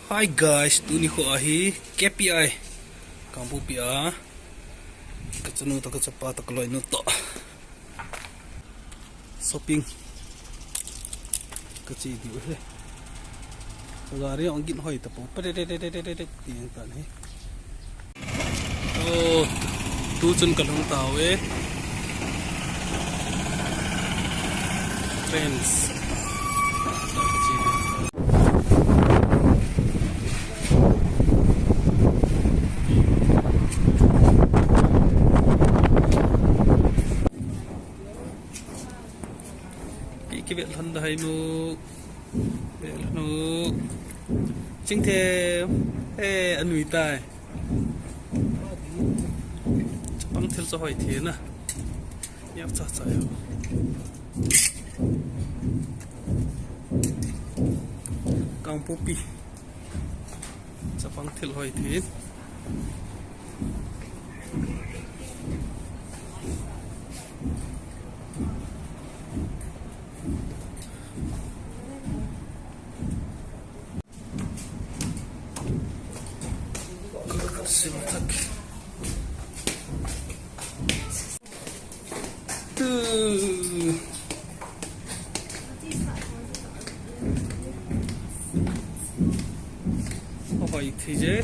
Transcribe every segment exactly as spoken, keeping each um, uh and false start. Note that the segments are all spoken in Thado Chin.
Hi guys, tuni kho ahi K P I Kangpokpi a. Ka chanu toh, ka chapa toh, ka loinu toh shopping ka che diu ahi. Gari ong gin hoi tapou. Pe de de de de de de de. Ti tan ahi. Oh, tu chun ka lhung tauve. Friends. Ki, kivet lhon dahai nu. Vet lhon nu. Chingthem. Eh, anui tai. Chapang thil chu hoi thei na. Niam cha cha yo. Kangpokpi. Chapang thil hoi thei. Sim tak. Tu. Hoi thei je.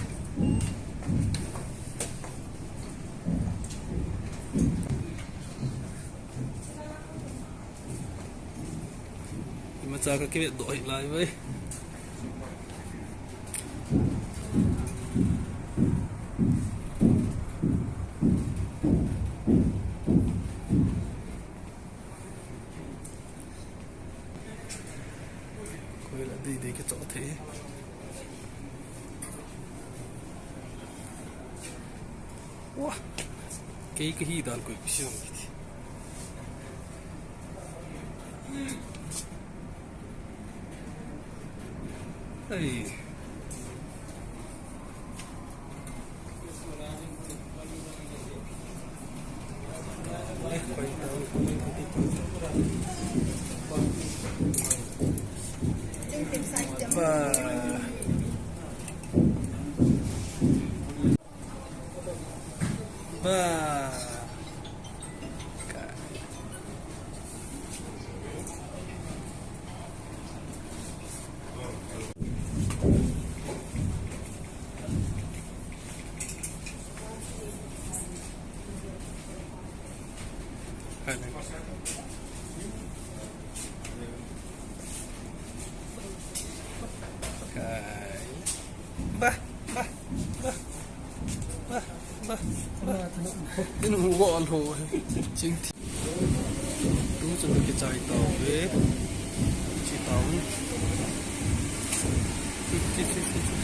Imacha ka kivet doh hih lai ve. Koi la dei dei ka choh thei. Wah. Kei ka hi dan koi ka siam kiti. Ai. Ba. Ba. Kai. Ba, ba, ba, ba, ba, ba. Inu go al ho. Ching. Tu chun kichai tauve. Chi tau. Chi, chi, chi, chi, chi.